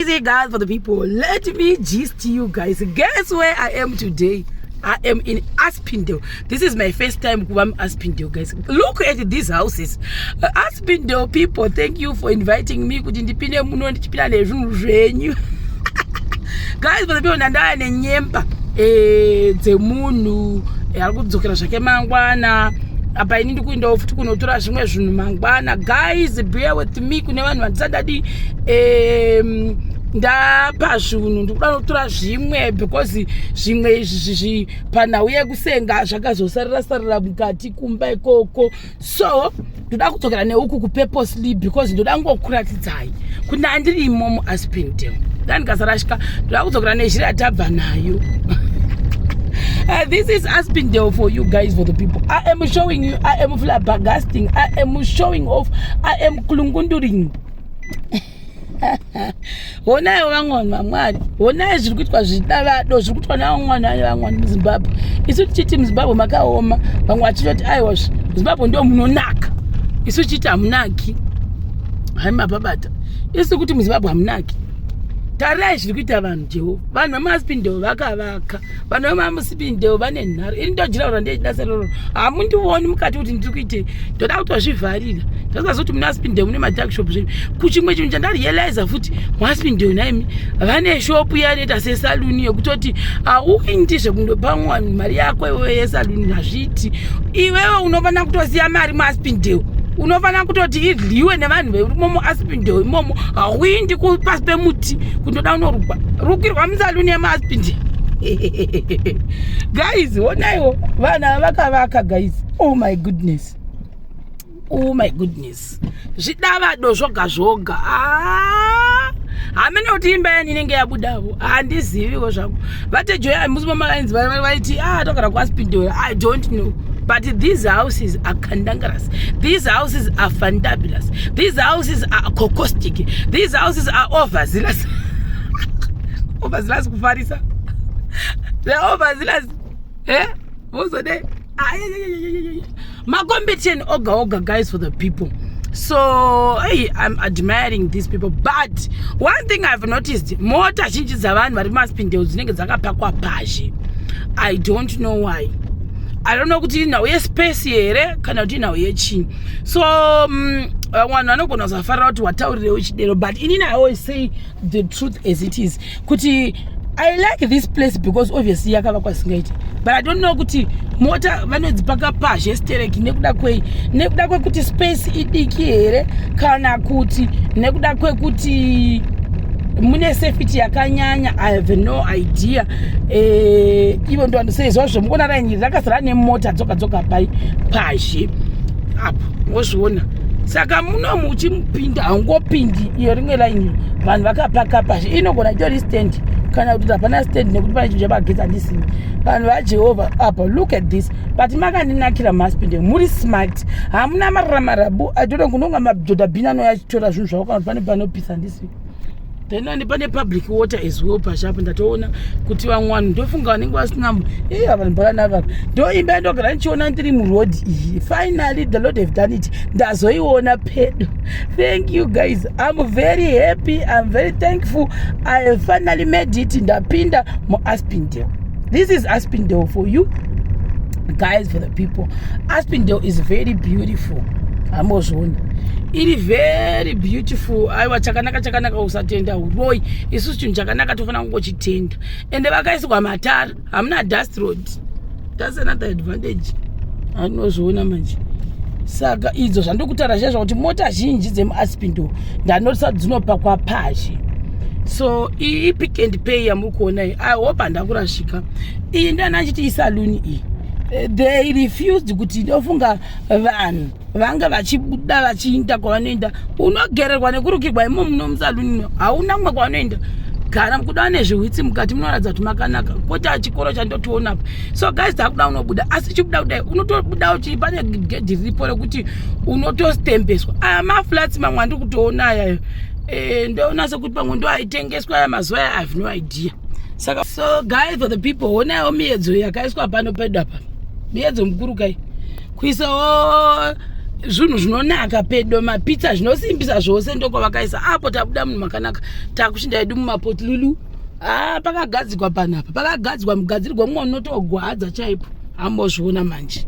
Easy, guys, for the people, let me gist you guys. Guess where I am today? I am in Aspindale. This is my first time kuva muAspindale, guys. Look at these houses. Aspindale people, thank you for inviting me kuti ndipinde muno ndichipinda nezvinhu zvenyu. Guys, for the people, ndandaya nenyemba dzemunhu ari kudzokera zvake mangwana. Apa ini ndikuendawo futi kunotora zvimwe zvinhu mangwana. Guys, bear with me. Kune vanhu vandisandadi ndapa zvinhu, ndikuda kunotora zvimwe because zvimwe izvi panhau yekusenga zvakazosarira sarira mukati kumba ikoko. So ndoda kudzokera neuku kupurposely because ndoda ngokuratidzai kuti ndandirimo muAspindale. Da ndikasarashika, ndoda kudzokera nezhira yatabva nayo. This is Aspindale for you guys, for the people. I am showing you, I am flabbergasting, I am showing off, I am klungunduring. Honai vamwe vanhu vamwari, honai zviri kuitwa, zvidavado zviri kuitwa navamwe vanhu vamwe muZimbabwe. Isu tichiti muZimbabwe makaoma, vamwe vachitoti aiwa, Zimbabwe ndo munonaka. Isu tichiti hamunaki. Hai, mapabata. Isu kuti muZimbabwe hamunaki. Tarirai zviri kuita vanhu. Jehovha, vanhu vemuAspindale vakavaka. Vanhu vemuAspindale vane nharo. Ini ndojiraura ndechida seroro, hamundioni mukati kuti ndiri kuitei. Ndoda kutozvivharira. Ndakaziva kuti muna Aspindale mune matuckshop zvenyu. Kuchimwe chinhu chandarealiza futi muAspindale naimi, vane shopu yanoita sesaluni yekutoti hauindi zvekundopa vanhu mari yako iwewe yesaluni. Hazviiti. Iwewe unofanira kutosiya mari muAspindale, unofanira kutoti idliwe nevanhu verimo muAspindale imomo. Hauindi pasi pemuti kundoda unorukwa rukirwa musaluni yemuAspindale. Guys, onaiwo vanhu ava vakavaka. Guys, oh my goodness, oh my goodness, zvidavado zvoga zvoga. Ah, hamene kuti imba yani inenge yabudavo, handiziviwo zvangu. Vatejoya musi mamalines vaiti ah, togara kuAspindale. I don't know, but these houses are cantankerous, these houses are fantabulous, these houses are cocostic, these houses are overzealous. Overzealous kufarisa. They are overzealous. Eh, vozode macompetition oga oga. Guys, for the people, so hey, I'm admiring these people, but one thing I've noticed, mota zhinji dzavanhu vari muAspindale dzinenge dzakapakwa pazhe. I don't know why. I don't know kuti inhau yespace here kana kuti inhau yechii. So vamwe vanhu vanogona kusafarira kuti wataurirewo chidero, but inini I always say the truth as it is, kuti I like this place because obviously yakavakwa singaiti, but I don't know kuti mota vanodzipaka pazhe stereki nekuda kwei. Nekuda kwekuti space idiki here, kana kuti nekuda kwekuti mune safety yakanyanya? I have no idea. Ivo ndo vandosei zvomukuona raini rakazara nemota dzoga dzoga pai pazhe apo, wozviona. Saka munomu uchimupinda, haungopindi iyo rimwe laini, vanhu vakapaka pazhe. Inogona itori stand kana kuti hapana stand nekuti pane chinhu chemagetsi, handisini. Vanhu vaJehovha apa, look at this. But makandinakira muAspindale, muri smart, hamuna marara marabu. Atono kunonga madhodhabhini anouya achitora zvinhu zvavo, kana kuti pane panopisa, handisi. Then ane pane public water as well pashapo. Ndatoona kuti vamwe vanhu ndofunga vanenge vasina. Iya, vanhu pakanaka. Ndo imba yandogara ndichiona ndiri muroad iyi. Finally the Lord have done it, ndazoiona pedo. Thank you guys, I'm very happy, I'm very thankful. I have finally made it, ndapinda muAspindale. This is Aspindale for you guys, for the people. Aspindale is very beautiful, hamozviona, iri very beautiful. Aiwa, chakanaka chakanaka, usatenda uroi. Isusu chinhu chakanaka tofanira kungochitenda. Ende vakaiswa matara, hamuna dust road. That's another advantage, anozviona manje. Saka idzo zvandokutaura zviya zvakuti mota zhinji dzemuAspindale ndanotisa dzinopakwa pazhe. So iyi Pick and Pay yamuri kuona iyi, I hope handakurashika. Iyi ndana achiti isaluni iyi. They refused kuti ndofunga vanhu vanga vachibuda vachiinda kwavanoenda, unogererwa nekurukirwa imo muno musaluni, hauna kumwe kwavanoenda. Gara kuda nezvihwitsi mukati munoratidza kuti makanaka, kwete chikoro chandotionapa. So guys, takuda unobuda, asi chibuda kudai unotobuda uchi pane gedhi riripo rekuti unotostembeswa. Aya maflats mamwe andiri kutoona ayayo, ndoona sekuti pamwe ndo aitengeswa aya mazuva aya. I have no idea. Saka so guys, for the people, onaiwo miedzo yakaiswa pano pedu apa. Miedzo mukuru kai kuisawo. Zvinhu zvinonaka pedo, mapizza zvinosimbisa zvose ndokwavakaisa apo. Tabuda munhu makanaka, takuchinda yedu mumapoti lulu. Ah, pakagadzikwa panapa, pakagadzikwa mugadzirwa mumwe unotogwadza chaipo. Ambozviona manje.